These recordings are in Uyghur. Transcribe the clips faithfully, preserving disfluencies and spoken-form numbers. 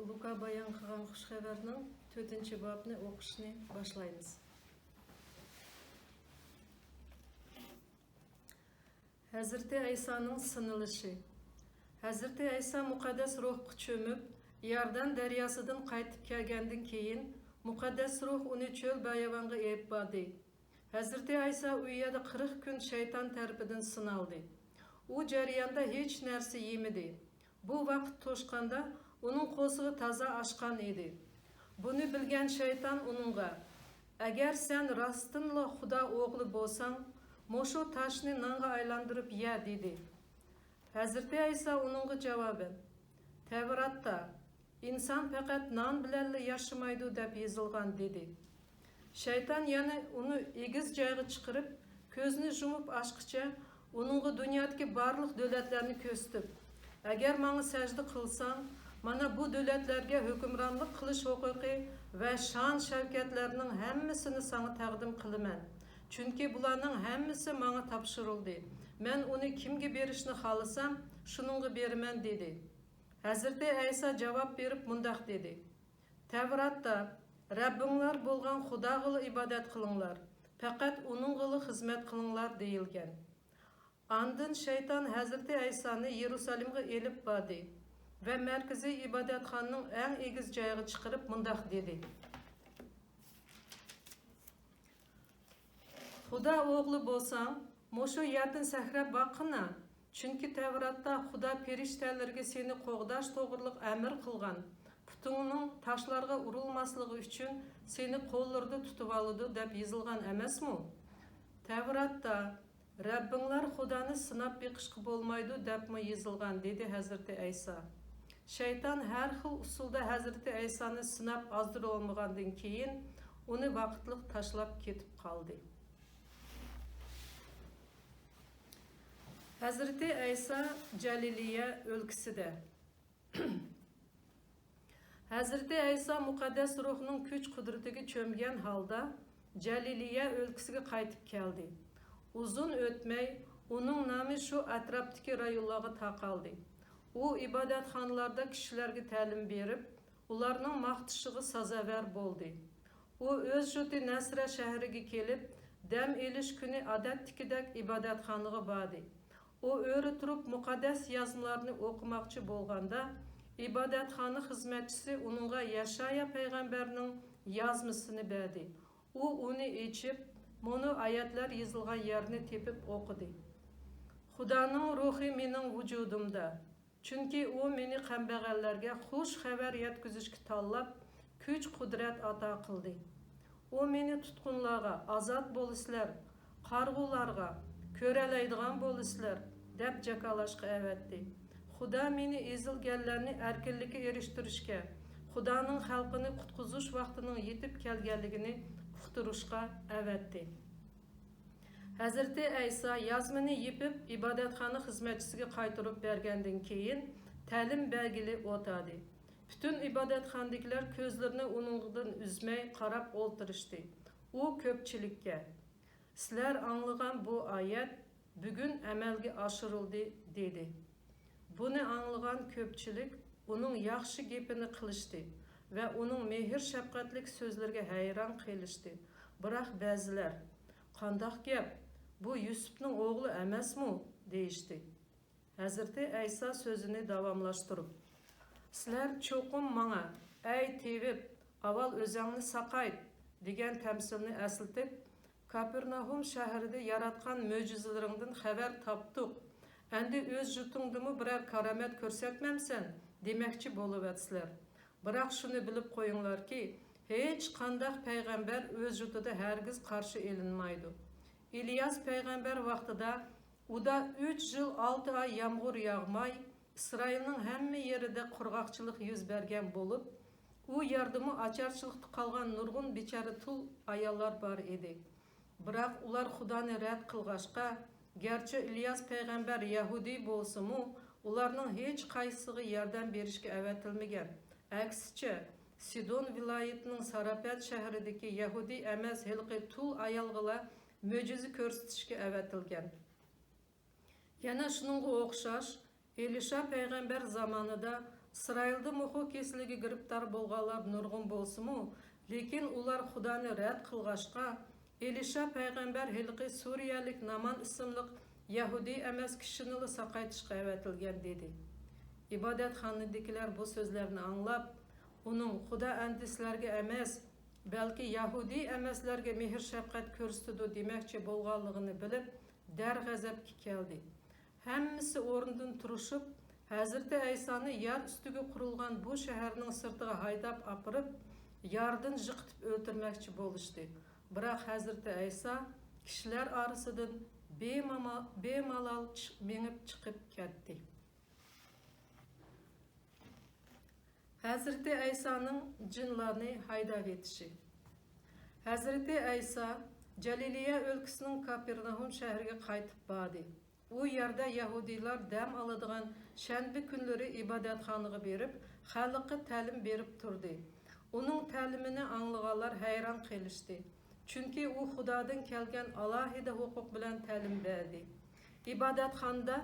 لۇقا بايان قىلغان خۇش خەۋەرنىڭ تۆتىنچى بابىنى ئوقۇشنى باشلايمىز. ھەزرىتى ئەيسانىڭ سىنىلىشى. ھەزرىتى ئەيسا مۇقەددەس روھقا چۆمۈپ، ياردەن دەرياسىدىن قايتىپ كەلگەندىن كېيىن، مۇقەددەس روھ ئۇنى چۆل باياۋانغا ئېلىپ باردى. ھەزرىتى ئەيسا ئۇ يەردە قىرىق كۈن شەيتان تەرىپىدىن سىنالدى. ئۇ جەرياندا ھېچ نەرسە يېمىدى. بۇ ۋاقىت توشقاندا ئۇنىڭ قورسىقى تازا ئاچقان ئىدى. بۇنى بىلگەن شەيتان ئۇنىڭغا، «ئەگەر سەن راستتىنلا خۇدا ئوغلى بولساڭ، مۇشۇ تاشنى نانغا ئايلاندۇرۇپ يە» دېدى. ھەزرىتى ئەيسا ئۇنىڭغا جاۋابەن، «تەۋراتتا، ئىنسان پەقەت نان بىلەنلا ياشىمايدۇ دەپ يېزىلغان» دېدى. شەيتان يەنە ئۇنى ئېگىز جايغا چىقىرىپ، كۆزىنى يۇمۇپ ئاچقىچە ئۇنىڭغا دۇنيادىكى بارلىق دۆلەتلەرنى كۆرسىتىپ، «ئەگەر ماڭا سەجدە قىلساڭ، مانا بۇ دۆلەتلەرگە ھۆكۈمرانلىق قىلىش ھوقۇقى ۋە شان-شەۋكەتلەرنىڭ ھەممىسىنى ساڭا تەقدىم قىلىمەن. چۈنكى بۇلارنىڭ ھەممىسى ماڭا تاپشۇرۇلدى. مەن ئۇنى كىمگە بېرىشنى خالىسام، شۇنىڭغا بېرىمەن» دېدى. ھەزرىتى ئەيسا جاۋاب بېرىپ مۇنداق دېدى، «تەۋراتتا، رەببىڭلار بولغان خۇداغىلا ئىبادەت قىلىڭلار، پەقەت ئۇنىڭغىلا خىزمەت قىلىڭلار» دېيىلگەن. ئاندىن شەيتان ھەزرىتى ئەيسانى يېرۇسالىمغا ئېلىپ باردى ۋە مەركىزىي ئىبادەتخانىنىڭ ئەڭ ئېگىز جايىغا چىقىرىپ مۇنداق دېدى، «خۇدا ئوغلى بولساڭ، مۇشۇ يەردىن سەكرەپ باققىنا، چۈنكى تەۋراتتا، خۇدا پېرىشتەلىرىگە سېنى قوغداش توغرىلىق ئەمىر قىلغان، پۇتۇڭنىڭ تاشلارغا ئۇرۇلماسلىقى ئۈچۈن سېنى قوللىرىدا تۇتۇۋالىدۇ دەپ يېزىلغان ئەمەسمۇ؟ تەۋراتتا، رەببىڭلار خۇدانى سىناپ بېقىشقا بولمايدۇ دەپمۇ يېزىلغان» دېدى ھەزرىتى ئەيسا. شەيتان ھەر خىل ئۇسۇلدا ھەزرىتى ئەيسانى سىناپ ئازدۇرۇۋالمىغاندىن كېيىن، ئۇنى ۋاقىتلىق تاشلاپ كېتىپ قالدى. ھەزرىتى ئەيسا جەلىلىيە ئۆلكىسىدە. ھەزرىتى ئەيسا مۇقەددەس روھنىڭ كۈچ-قۇدرىتىگە چۆمگەن ھالدا جەلىلىيە ئۆلكىسىگە قايتىپ كەلدى. ئۇزۇن ئۆتمەي، ئۇنىڭ نامى شۇ ئەتراپتىكى رايونلارغا تارقالدى. ئۇ ئىبادەتخانىلاردا كىشىلەرگە تەلىم بېرىپ، ئۇلارنىڭ ماختىشىغا سازاۋەر بولدى. ئۇ ئۆز يۇرتى نەسرە شەھىرىگە كېلىپ، دەم ئېلىش كۈنى ئادەتتىكىدەك ئىبادەتخانىغا باردى. ئۇ ئۆرە تۇرۇپ مۇقەددەس يازمىلارنى ئوقۇماقچى بولغاندا، ئىبادەتخانا خىزمەتچىسى ئۇنىڭغا يەشايا پەيغەمبەرنىڭ يازمىسىنى بەردى. ئۇ ئۇنى ئېچىپ، مۇنۇ ئايەتلەر يېزىلغان يەرنى تېپىپ ئوقۇدى. «خۇدانىڭ روھى مېنىڭ ۋۇجۇدۇمدا، چۈنكى ئۇ مېنى قەمبەغەللەرگە خۇش خەۋەر يەتكۈزۈشكە تاللاپ، كۈچ-قۇدرەت ئاتا قىلدى. ئۇ مېنى تۇتقۇنلارغا، ئازاد بولىسىلەر، قارىغۇلارغا، كۆرەلەيدىغان بولىسىلەر» دەپ جاكارلاشقا ئەۋەتتى. خۇدا مېنى ئېزىلگەنلەرنى ئەركىنلىككە ئېرىشتۈرۈشكە، خۇدانىڭ خەلقىنى قۇتقۇزۇش ۋاقتىنىڭ يېتىپ كەلگەنلىكىنى ئۇقتۇرۇشقا ئەۋەتتى. ھەزرىتى ئەيسا يازمىنى يېپىپ، ئىبادەتخانا خىزمەتچىسىگە قايتۇرۇپ بەرگەندىن كېيىن، تەلىم بەرگىلى ئولتۇردى. پۈتۈن ئىبادەتخانىدىكىلەر كۆزلىرىنى ئۇنىڭدىن ئۈزمەي قاراپ ئولتۇرۇشتى. ئۇ كۆپچىلىككە، «سىلەر ئاڭلىغان بۇ ئايەت بۈگۈن ئەمەلگە ئاشۇرۇلدى» دېدى. بۇنى ئاڭلىغان كۆپچىلىك ئۇنىڭ ياخشى گېپىنى قىلىشتى ۋە ئۇنىڭ مېھىر-شەپقەتلىك سۆزلىرىگە ھەيران قېلىشتى. بىراق بەزىلەر، «قانداق گەپ؟ بۇ يۈسۈپنىڭ ئوغلى ئەمەسمۇ؟» دېيىشتى. ھەزرىتى ئەيسا سۆزىنى داۋاملاشتۇرۇپ، «سىلەر چوقۇم ماڭا، 'ئەي تېۋىپ، ئاۋۋال ئۆزۈڭنى ساقايت!' دېگەن تەمسىلنى ئەسلىتىپ، 'كاپېرناھۇم شەھىرىدە ياراتقان مۆجىزىلىرىڭدىن خەۋەر تاپتۇق، ئەمدى ئۆز يۇرتۇڭدىمۇ بىرەر كارامەت كۆرسەتمەمسەن؟' دېمەكچى بولۇۋاتىسىلەر. بىراق شۇنى بىلىپ قويۇڭلاركى، ھېچقانداق پەيغەمبەر ئۆز يۇرتىدا ھەرگىز قارشى ئېلىنمايدۇ. ئىلياس پەيغەمبەر ۋاقتىدا ئۇدا ئۈچ يىل ئالتە ئاي يامغۇر ياغماي، ئىسرائىلنىڭ ھەممە يېرىدە قۇرغاقچىلىق يۈز بەرگەن بولۇپ، ئۇ يەردىمۇ ئاچارچىلىقتا قالغان نۇرغۇن بىچارە تۇل ئاياللار بار ئىدى. بىراق ئۇلار خۇدانى رەت قىلغاچقا، گەرچە ئىلياس پەيغەمبەر يەھۇدىي بولسىمۇ، ئۇلارنىڭ ھېچقايسىسىغا ياردەم بېرىشكە ئەۋەتىلمىگەن. ئەكسىچە، سىدون ۋىلايىتىنىڭ ساراپەت شەھىرىدىكى يەھۇدىي ئەمەس ھېلىقى تۇل ئايالغىلا مۆجىزە كۆرسىتىشكە ئەۋەتىلگەن. يەنە شۇنىڭغا ئوخشاش، ئېلىشا پەيغەمبەر زامانىدا ئىسرائىلدىمۇ خۇ كېسىلىگە گىرىپتار بولغانلار نۇرغۇن بولسىمۇ، لېكىن ئۇلار خۇدانى رەت قىلغاچقا، ئېلىشا پەيغەمبەر ھېلىقى سۈرىيەلىك نامان ئىسىملىق يەھۇدىي ئەمەس كىشىنىلا ساقايتىشقا ئەۋەتىلگەن، دېدى. ئىبادەتخانىدىكىلەر بۇ سۆزلەرنى ئاڭلاپ، ئۇنىڭ خۇدا ئەندىسىلەرگە ئەمەس، بەلكى يەھۇدىي ئەمەسلەرگە مېھىر-شەپقەت كۆرسىتىدۇ دېمەكچى بولغانلىقىنى بىلىپ، دەرغەزەپكە كەلدى. ھەممىسى ئورنىدىن تۇرۇشۇپ، ھەزرىتى ئەيسانى يار ئۈستىگە قۇرۇلغان بۇ شەھەرنىڭ سىرتىغا ھايداپ ئاپىرىپ، ياردىن جىقىتىپ ئۆلتۈرمەكچى بولۇشتى. بىراق ھەزرىتى ئەيسا كىشىلەر ئارىسىدىن بىماما-، بىمالال چىق-، مېڭىپ چىقىپ كەتتى. ھەزرىتى ئەيسانىڭ جىنلارنى ھايداۋېتىشى. ھەزرىتى ئەيسا جەلىلىيە ئۆلكىسىنىڭ كاپېرناھۇم شەھىرىگە قايتىپ باردى. ئۇ يەردە يەھۇدىيلار دەم ئالىدىغان شەنبە كۈنلىرى ئىبادەتخانىغا بېرىپ، خەلققە تەلىم بېرىپ تۇردى. ئۇنىڭ تەلىمىنى ئاڭلىغانلار ھەيران قېلىشتى. چۈنكى ئۇ خۇدادىن كەلگەن ئالاھىدە ھوقۇق بىلەن تەلىم بەردى. ئىبادەتخانىدا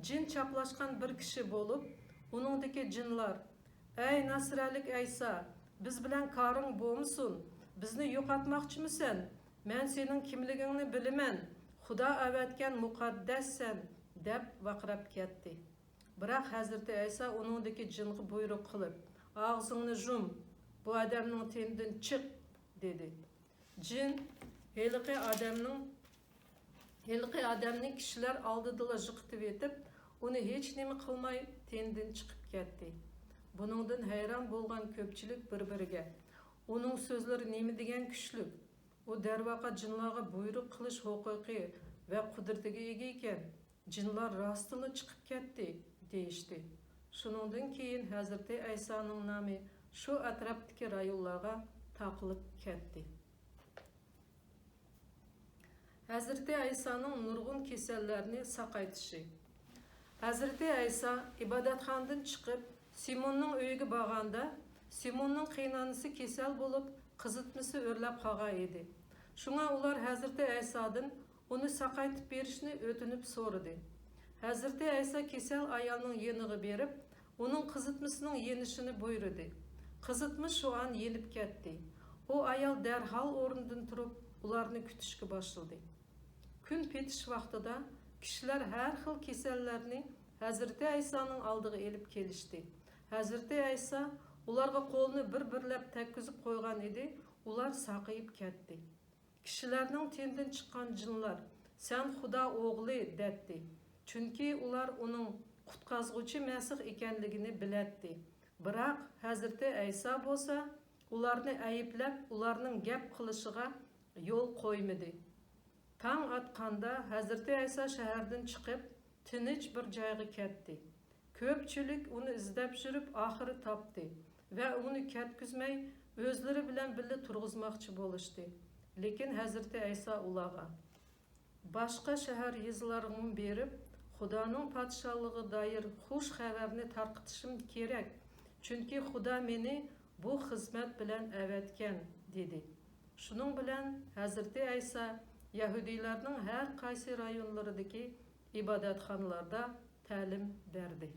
جىن چاپلاشقان بىر كىشى بولۇپ، ئۇنىڭدىكى جىنلار، «ئەي ناسىرەلىك ئەيسا، بىز بىلەن كارىڭ بولمىسۇن، بىزنى يوقاتماقچىمىسەن؟ مەن سېنىڭ كىملىكىڭنى بىلىمەن، خۇدا ئەۋەتكەن مۇقەددەسسەن!» دەپ ۋارقىراپ كەتتى. بىراق ھەزرىتى ئەيسا ئۇنىڭدىكى جىنغا بۇيرۇق قىلىپ، «ئاغزىڭنى يۇم، بۇ ئادەمنىڭ تېنىدىن چىق!» دېدى. جىن ھېلىقى ئادەمنىڭ، ھېلىقى ئادەمنى كىشىلەر ئالدىدىلا جىقىتىۋېتىپ، ئۇنى ھېچنېمە قىلماي تېنىدىن چىقىپ كەتتى. بۇنىڭدىن ھەيران بولغان كۆپچىلىك بىر-بىرىگە، «ئۇنىڭ سۆزلىرى نېمە دېگەن كۈچلۈك؟ ئۇ دەرۋەقە جىنلارغا بۇيرۇق قىلىش ھوقۇقى ۋە قۇدرىتىگە ئىگە ئىكەن. جىنلار راستتىنلا چىقىپ كەتتى» دېيىشتى. شۇنىڭدىن كېيىن ھەزرىتى ئەيسانىڭ نامى شۇ ئەتراپتىكى رايونلارغا تارقىلىپ كەتتى. ھەزرىتى ئەيسانىڭ نۇرغۇن كېسەللەرنى ساقايتىشى. ھەزرىتى ئەيسا ئىبادەتخانىدىن چىقىپ، سىموننىڭ ئۆيىگە بارغاندا، سىموننىڭ قېيىنئانىسى كېسەل بولۇپ، قىزىتمىسى ئۆرلەپ قالغان ئىدى. شۇڭا ئۇلار ھەزرىتى ئەيسادىن ئۇنى ساقايتىپ بېرىشنى ئۆتۈنۈپ سورىدى. ھەزرىتى ئەيسا كېسەل ئايالنىڭ يېنىغا بېرىپ، ئۇنىڭ قىزىتمىسىنىڭ يېنىشىنى بۇيرۇدى. قىزىتما شۇ ئان يېنىپ كەتتى. ئۇ ئايال دەرھال ئورنىدىن تۇرۇپ، ئۇلارنى كۈتۈشكە باشلىدى. كۈن پېتىش ۋاقتىدا كىشىلەر ھەر خىل كېسەللەرنى ھەزرىتى ئەيسانىڭ ئالدىغا ئېلىپ كېلىشتى. ھەزرىتى ئەيسا ئۇلارغا قولىنى بىر-بىرلەپ تەگكۈزۈپ قويغان ئىدى، ئۇلار ساقىيىپ كەتتى. كىشىلەرنىڭ تېنىدىن چىققان جىنلار، «سەن خۇدا ئوغلى» دەتتى. چۈنكى ئۇلار ئۇنىڭ قۇتقازغۇچى مەسىھ ئىكەنلىكىنى بىلەتتى. بىراق ھەزرىتى ئەيسا بولسا ئۇلارنى ئەيىبلەپ، ئۇلارنىڭ گەپ قىلىشىغا يول قويمىدى. تاڭ ئاتقاندا ھەزرىتى ئەيسا شەھەردىن چىقىپ، تىنچ بىر جايغا كەتتى. كۆپچىلىك ئۇنى ئىزدەپ يۈرۈپ، ئاخىرى تاپتى ۋە ئۇنى كەتكۈزمەي، ئۆزلىرى بىلەن بىللە تۇرغۇزماقچى بولۇشتى. لېكىن ھەزرىتى ئەيسا ئۇلارغا، «باشقا شەھەر، يېزىلارغىمۇ بېرىپ، خۇدانىڭ پادىشاھلىقىغا دائىر خۇش خەۋەرنى تارقىتىشىم كېرەك، چۈنكى خۇدا مېنى بۇ خىزمەت بىلەن ئەۋەتكەن» دېدى. شۇنىڭ بىلەن ھەزرىتى ئەيسا يەھۇدىيلارنىڭ ھەر قايسى رايونلىرىدىكى ئىبادەتخانىلاردا تەلىم بەردى.